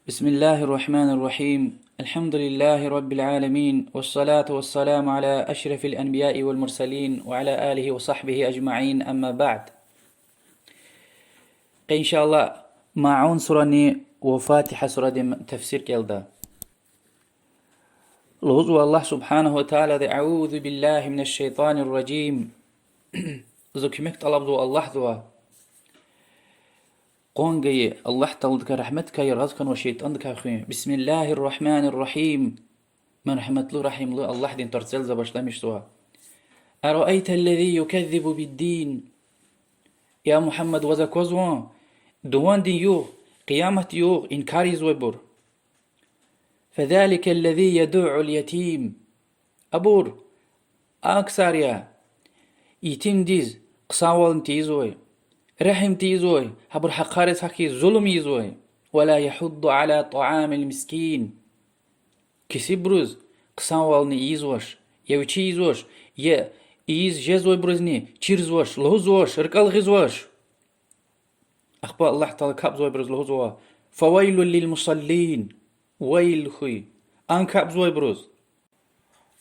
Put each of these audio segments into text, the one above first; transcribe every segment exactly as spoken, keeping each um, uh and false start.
بسم الله الرحمن الرحيم. الحمد لله رب العالمين، والصلاة والسلام على أشرف الأنبياء والمرسلين، وعلى آله وصحبه أجمعين، أما بعد. Къе, иншаллагь, Маун сурани ва Фатигьа сурадин тафсир кӀелда. Лугьузва Аллагь سبحانه وتعالىди: أعوذ بالله من الشيطان الرجيم. За куьмек тӀалабзава Аллагьдивай. Къван гайи, Аллагь Тааладикай рагьметдикай яргъаз хьанвай шейтӀандикай хуьн. بسم الله الرحمن الرحيم. Мергьяматлу, рагьимлу Аллагьдин тӀварцӀелди за башламишзава. أرأيت الذي يكذب بالدين. Я Мугьаммад, ваз аквазван, дувандин югъ, къияматдин югъ инкар ийизвайбур. فذلك الذي يدع اليتيم. Абур а ксар я, етимдиз хъсанвални тийизвай, регьим тийизвай, гьабурун гьахъариз гьахьиз зулум ийизвай. ولا يحض على طعام المسكين. Кесибриз хъсанвални ийизвач, я вичи ийизвач, я ийиз жезвайбурузни чирзавач, лугьузвач, рикӀел гъизвач. Ахпа Аллагь Таала капӀзавайбуруз лугьузва: فويل للمصلين. Вайл хьуй а капӀзавайбуруз,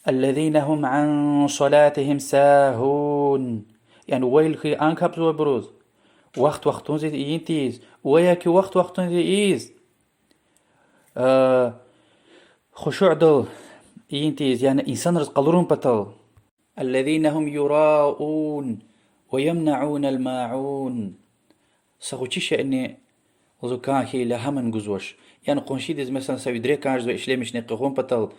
الذين هم عن صلاتهم ساهون. Яни вайл хьуй а капӀзавайбуруз, вахт-вахтунзи ийин тийиз, ва яки вахт-вахтунзи ийиз, хушуъдал ийин тийиз, яни инсанриз къалурун патал. الذين هم يراءون ويمنعون الماعون. Са гъвечӀи шейни зукан хьайила гьамни гузвач. Яни къуншидиз, месела, са ведро кӀанзава ишлемишна къугъун патал,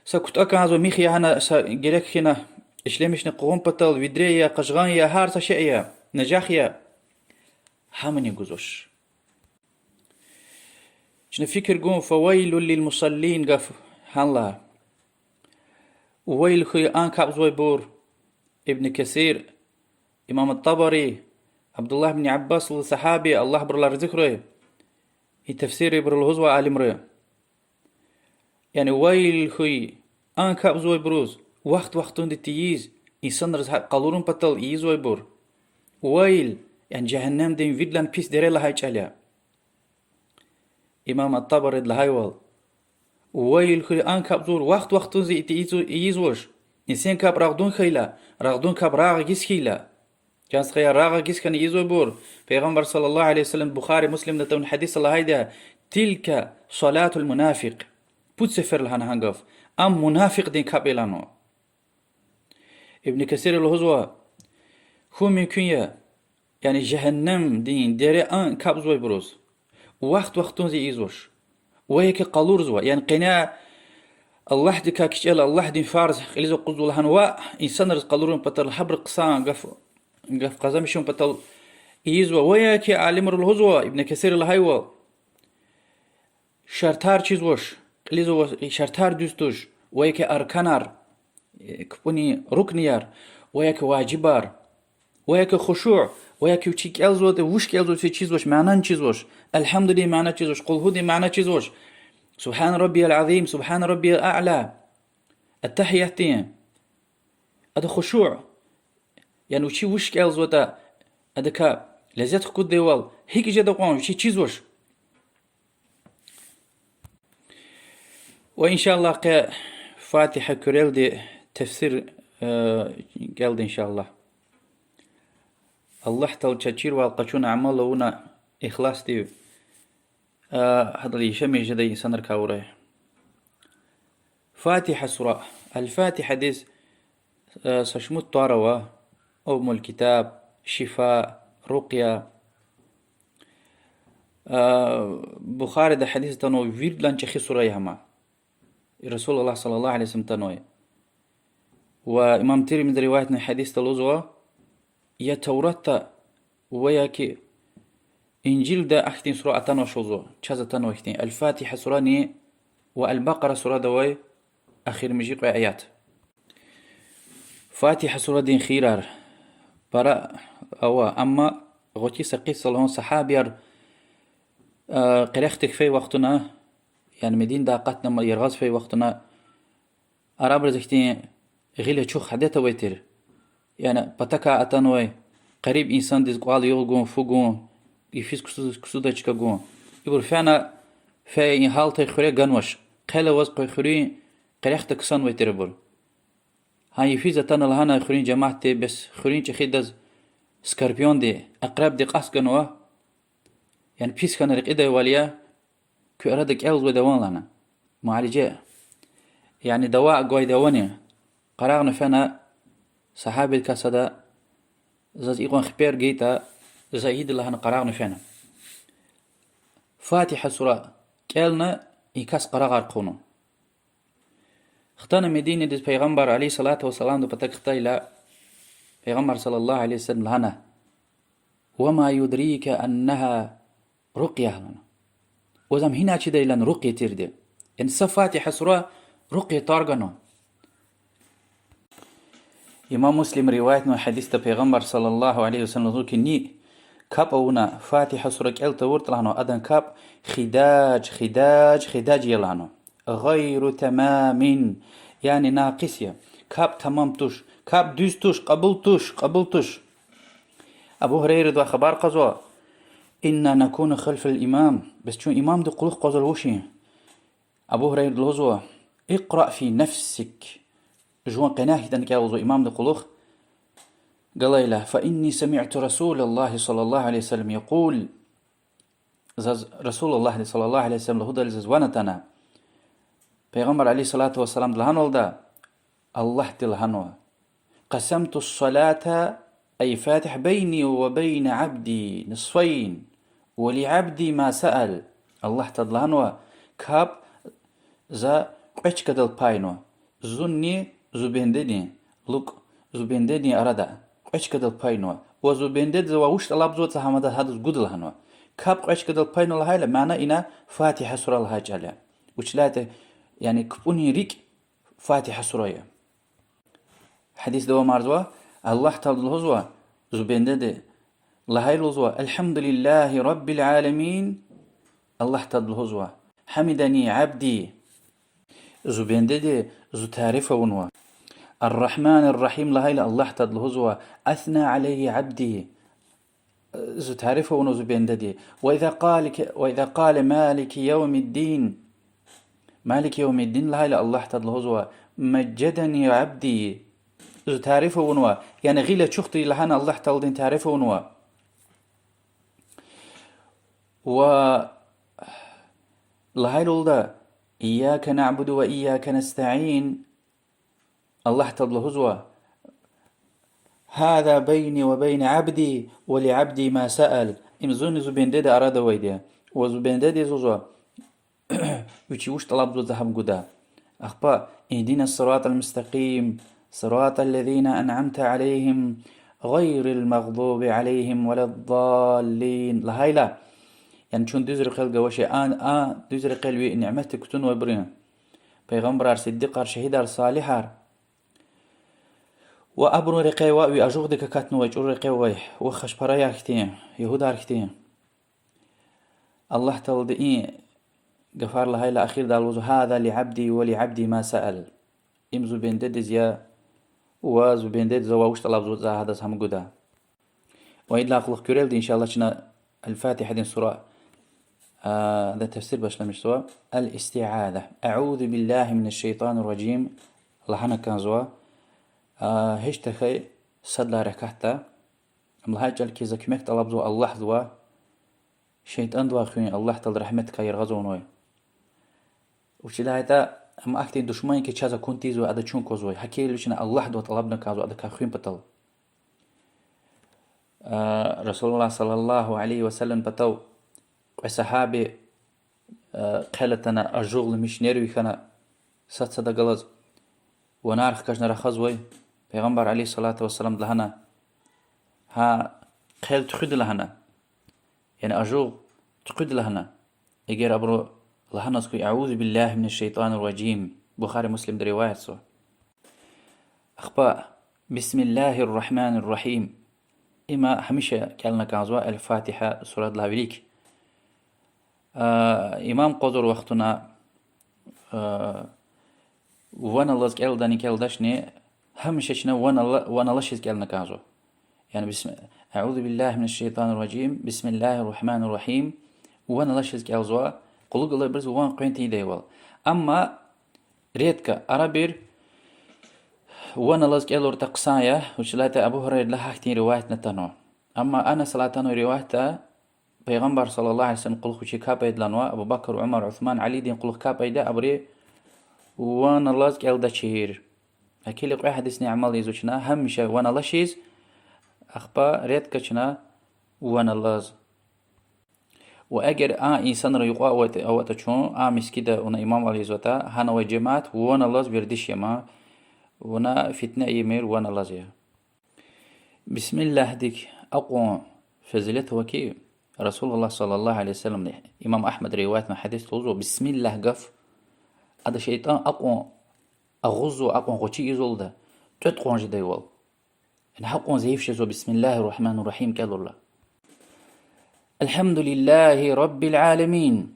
са кутӀа кӀанзава мих я гьана, са герек хьана ишлемишна къугъун патал, ведро я, къажгъан я, гьар са шей я, нажах я, гьамни гузвач. Чна фикир гун فويل للمصلين гаф гьанлай. Вайл хьуй а капӀзавайбур. Ибн Касир, имам ат-Табари, Абдуллагь ибн Аббас лугьуз сагьаби, Аллагь абурулай рази хьурай, и тафсирда ибуру лугьузва алимри. Яни вайл хьуй а капӀзавайбуруз, вахт-вахтунди тийиз, инсанриз гьакӀ къалурун патал ийизвайбур. Вайл, яни жегьеннемдин виридалай пис дере лагьай чӀал я. Имам ат-Табариди лагьайвал, вайл хьуй а капӀзавайбур, вахт-вахтунди ийиз-, ийизвач. Исен капӀ рагъдан хьайила, рагъдан капӀ рагъ гиз хьайила. Чан стхаяр, рагъ гиз хьана ийизвайбур, Пайгъамбар صلى الله عليه وسلم Бухари, Муслимда атанвай гьадисда лагьайди я: تلك صلاة المنافق. Пуд сефер лагьана гьа гаф. Ам мунафикьдин капӀ я лагьанва. Ибн Касир лугьузва: хьун мумкин я, яни жегьеннемдин дере а капӀзавайбуруз, вахт-вахтунди ийизвач, ва яки къалурзава, яни къене Аллагьдикай кичӀела Аллагьдин фарз кьилиз акъудзава лагьана ва инсанриз къалурун патал, гьабуру хъсан гаф, гаф къазанмишун патал ийизва, ва яки алимри лугьузва, Ибн Касир лагьайвал, шартӀар чизвач, кьилиз ава шартӀар дуьз туш, ва яки арканар, кпӀунин рукнияр, ва яки важибар, ва яки хушуъ, ва яки вичи кӀелзаватӀа, вуч кӀелзаватӀа чизвач, мана чизвач, الحمد-дин мана чизвач, قل هو-дин мана чизвач, سبحان ربي العظيم, سبحان ربي الأعلى, аттагьиятдин. Ада хушуъ, яни вичи вуч кӀелзаватӀа, адакай лезет хкуддайвал, гьикӀ жеда кьван, вичи чизвач. Ва, иншаллагь, къе Фатигьа куьрелди тафсир кӀелда, иншаллагь. Аллагь Таала чаз чирвал къачуна, амал авуна ихласдив, гьадал яшамиш жедай инсанрикай авурай. Фатигьа сура. Аль-Фатигьадиз са шумуд тӀвар ава: أم الكتاب, شفاء, رقية. Бухарида гьадис атанва, виридалай чӀехи сура я гьам. رسول الله صلى الله عليه وسلم атанвай. Ва имам Тирмизиди риваятнавай гьадисда лугьузва: я Тавратда ва яки Инжилда ахьтин сура атанвач лугьузва, чаз атанвай хьтин Аль-Фатигьа сурани ва Аль-Бакъара сурада авай эхиримжи кьве аят. Фатигьа сурадин хийирар пара ава, амма гъвечӀи са кьиса лугьун: сагьабияр къерехдик фей вахтунда, яни Мединадай акъатна амма яргъаз фей вахтунда, арабриз ихьтин гъил ачух адет авай тир. Яни патакай атанвай къариб инсандиз кӀвал-югъ гун, фу гун, йифиз ксуз-, ксудай чка гун. Ибур фена, Фе и гьалтай хуьре ганвач. Хъел аваз къвай хуьруьн къерехда ксанвай тир абур. Гьа йифиз атана лагьана хуьруьн жемятди, бес хуьруьн чӀехидаз скорпионди, акърабди къаст ганва. Яни пис хьана рекьидайвал я, куь арада кӀелзавайди авани лагьана. Муалиже, яни дава гвайди авани? Къарагъна фена, сагьабидикай сада, заз икьван хипер гайитӀа, за ийида лагьана къарагъна фена. Фатигьа сура кӀелна, и кас къарагъар хъувуна. Хтана Мединадиз Пайгъамбар عليه الصلاة والسلامдин патав хтайла, Пайгъамбар صلى الله عليه وسلم лагьана: وما يدريك أنها رقية, лагьана. Ваз ам гьина чидай лагьана рукъя тирди? Яни са Фатигьа сура рукъя тӀвар ганва. Имам Муслим риваятнавай гьадисда Пайгъамбар صلى الله عليه وسلم лугьузва ки, ни капӀ авуна Фатигьа сура кӀел тавуртӀа лагьанва, адан капӀ хидаж, хидаж, хидаж я лагьанва. غير تمام, яни накъис я. КапӀ тамам туш, капӀ дуьз туш, кьабул туш, кьабул туш. Абу Гьурайрадивай хабар кьазва: إنا نكون خلف الإمام, бес чун имамдин кьулухъ къвазвал вучин? Абу Гьурайрада лугьузва: اقرأ في نفسك, жуван къене хьайитӀани кӀелзава имамдин кьулухъ галайла, فإني سمعت رسول الله صلى الله عليه وسلم يقول, заз Расулуллагьди صلى الله عليه وسلم лугьудайла заз ван атана, Пайгъамбар عليه الصلاة والسلامди лагьанвалда, Аллагьди лагьанва: قسمت الصلاة, أي فاتح, بيني وبين عبدي نصفين, ولعبدي ما سأل. Аллагь Таалади лагьанва, капӀ за кьве чкадал пайнава, зунни зи бендедин, лукӀ, зи бендедин арада кьве чкадал пайнава. Ва зи бендедиз ва вуч тӀалабзаватӀа гьам гьадаз гуда лагьанва. КапӀ кьве чкадал пайнава лагьайла, мана ина Фатигьа сура лагьай чӀал я. Вучиз лагьайтӀа, яни кпӀунин рикӀ Фатигьа сура я. Гьадис давамарзава, Аллагь Таалади лугьузва, зи бендеди лагьай лугьузва: الحمد لله رب العالمين, Аллагь Таалади лугьузва: حمدني عبدي, зи бендеди зи тариф авунва. الرحمن الرحيم лагьайла, Аллагь Таалади лугьузва: أثنى علي عبدي, зи тариф авунва зи бендеди. وإذا قال, وإذا قال مالك يوم الدين, مالك يوم الدين лагьайла, Аллагь Таалади лугьузва: مجدني عبدي, зи тариф авунва, яни гъил ачухди лагьана Аллагь Тааладин тариф авунва. Ва лагьайлда, إياك نعبد وإياك نستعين, Аллагь Таалади лугьузва: هذا بيني وبين عبدي ولعبدي ما سأل. Им зунни зи бендедин арада авайди я. Ва зи бендедиз лугьузва, вичи вуч тӀалабзаватӀа гьам гуда. Ахпа اهدنا الصراط المستقيم صراط الذين أنعمت عليهم غير المغضوب عليهم ولا الضالين лагьайла, яни чун дуьз рекьел гвачир, а, а дуьз рекьел ви, ниметдик кутунвайбурун, пайгъамбарар, сиддикьар, шагьидар, салигьар, ва абурун рекье ва ви ажугъдик акатнавай, чӀуру рекье авай, ва хашпараяр хьтин, ягьудар хьтин. Аллагь Таалади и гафар лагьайла, ахирда лугьузва: هذا لعبدي ولعبدي ما سأل. Им зи бендедиз я, ва зи бендедиз ва вуч тӀалабзаватӀа гьадаз гьам гуда. Ва идалай кьулухъ куьрелди, إن شاء الله, чна Аль-Фатигьадин сура, а, да тафсир башламишзава. الاستعاذة. أعوذ بالله من الشيطان الرجيم лагьана кӀанзава, а, гьич тахьай сад лагьай ракатда. Ам лагьай чӀал хьиз, за куьмек тӀалабзава Аллагьдивай, шейтӀандивай хуьн, Аллагь Таалади рагьметдикай яргъаз авунвай. Вучиз лагьайтӀа, ам ахьтин душман я хьи, чаз акун тийизвай, ада чун аквазвай. ГьакӀ хьайила вични Аллагьдивай тӀалабна кӀанзава адакай хуьн патал. А, Расулуллагь صلى الله عليه وسلم патав кьве сагьаби, а, хъел атана, ажугъламиш, нерви хьана, сад-садахъ галаз ванер хкажна рахазвай. Пайгъамбар عليه الصلاة والسلامди лагьана: гьа, хъел тухуди лагьана, яни ажугъ тухуди лагьана, эгер абуру лагьаназ хьуй: أعوذ بالله من الشيطان الرجيم. Бухари, Муслимда риваятзава. Ахпа بسم الله الرحمن الرحيم. Има гьамиша кӀелна кӀанзава Аль-Фатигьа сурадилай вилик. А, имам къвазва вахтунда, а, ван алаз кӀелдани кӀелдачни, гьамиша чна ван ала-, ван алачиз кӀелна кӀанзава. Яни бисм-, أعوذ بالله من الشيطان الرجيم, بسم الله الرحمن الرحيم, ван алачиз кӀелзава, Кьулухъ галайбуруз ван къвен тийидайвал. Амма редко, арабир ван алаз кӀелуртӀа хъсан я, вучиз лагьайтӀа Абу Гьурайрадилай гьахьтин риваятни атанва. Амма Анасалай атанвай риваятда Пайгъамбар صلى الله عليه وسلم кьулухъ вичи капӀ ийидалай, Абу Бакр, Умар, Усман, Алидин кьулухъ капӀ ийида, абуру ван алаз кӀелдачир. Гьакили кьве гьадисни амал ийизва чна, гьамиша ван алачиз, ахпа редко чна ван алаз. Ва эгер а инсанри юкьва аватӀа, аватӀа чун, а мискӀинда вуна имамвал ийизватӀа, гьана авай жемят ван алаз вердиш ама, вуна фитне ийимир, ван алаз я. Бисмиллагьдик акьван фазилат ава хьи, رسول الله صلى الله عليه وسلمди, имам Агьмада риваятнавай гьадисда лугьузва, бисмиллагь гаф, ада шейтӀан акьван агъузва, акьван гъвечӀи ийизвалда, тӀвет кьван жедайвал. Яни гьакьван зайиф жезва بسم الله الرحمن الرحيم кӀелурла. الحمد لله رب العالمين.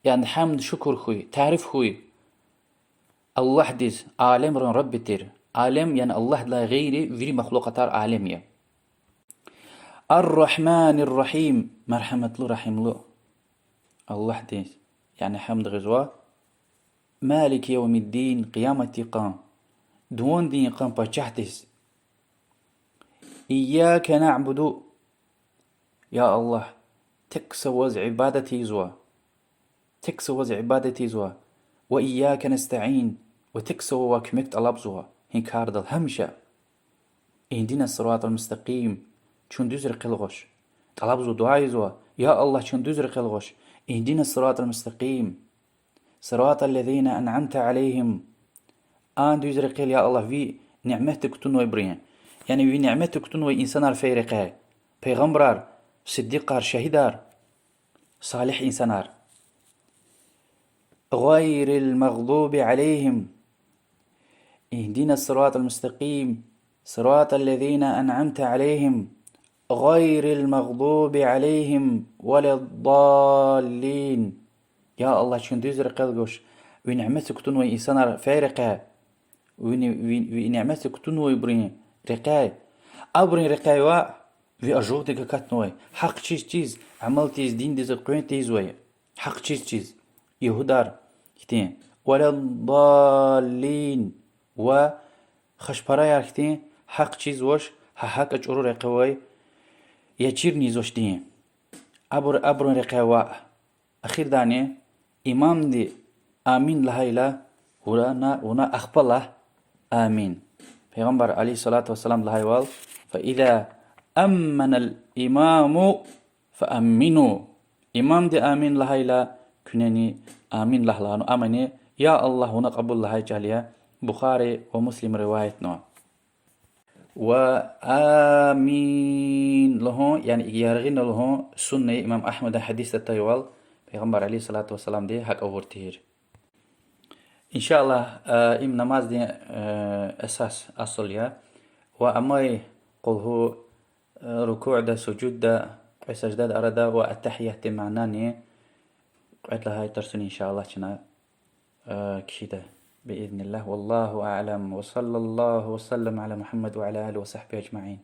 Яни гьамд, шукур хьуй, тариф хьуй Аллагьдиз, алемрин Рабби тир. Алем, яни Аллагьдилай гъейри вири махлукьатар алем я. الرحمن الرحيم, мергьяматлу, регьимлу Аллагьдиз, яни гьамд гъизва. مالك يوم الدين, къияматдин къан, дувандин къан пачагьдиз. إياك نعبد, я Аллагь, тек са ваз ибадат ийизва, тек са ваз ибадат ийизва, وإياك نستعين, ва тек са вавай куьмек тӀалабзава гьи кардал гьамиша. اهدنا الصراط المستقيم, чун дуьз рекьел гъваш. ТӀалабзава, дуьа ийизва, я Аллагь, чун дуьз рекьел гъваш. اهدنا الصراط المستقيم, صراط الذين أنعمت عليهم, а дуьз рекьел, я Аллагь, ви няметдик кутунвайбурун, яни ви няметдик кутунвай инсанар фейи рекьяй: пайгъамбарар, сиддикъар, шагьидар, салигь инсанар. غير المغضوب عليهم, اهدنا الصراط المستقيم, صراط الذين أنعمت عليهم, غير المغضوب عليهم ولا الضالين. Я Аллагь, чун дуьз рекьел гъваш, ви няметдик кутунвай инсанар фейи рекьяй, ви, ви, ви няметдик кутунвайбурун рекьяй, абурун рекьяй ваъ, ви ажугъдик акатнавай, гьахъ чиз-чиз амал тийиз, диндиз къвен тийизвай, гьахъ чиз-чиз, ягьудар хьтин, ولا الضالين, ва хашпараяр хьтин, гьахъ чизвач, гьа гьакӀа чӀуру рекье авай, я чирни ийизвач дин. Абур, абурун рекьяй ваъ. Эхирдани имамди амин лагьайла, вуна, вуна ахпа лагь амин. Пайгъамбар عليه الصلاة والسلام лагьайвал: فإذا أمن الإمام فأمنوا. Имамди амин лагьайла, куьнени амин лагь лагьана, амани, я Аллагь, вуна кьабул лагьай чӀал я. Бухари ва Муслим риваятнава. Ва амин лугьун, яни яргъина лугьун, сунна я, имам Агьмада гьадисда атайвал, Пайгъамбар عليه الصلاة والسلامди гьакӀ авур тир. إن شاء الله, э, им намаздин, э, эсас, асул я. Ва амай къулгьу, э, рукуъда, сужудда, кьве саждадин арада ва аттагьиятдин манани кьвед лагьай тарсуни, إن شاء الله, чна, э, кхьида, بإذن الله. والله أعلم، وصلى الله وسلم على محمد وعلى آله وصحبه أجمعين.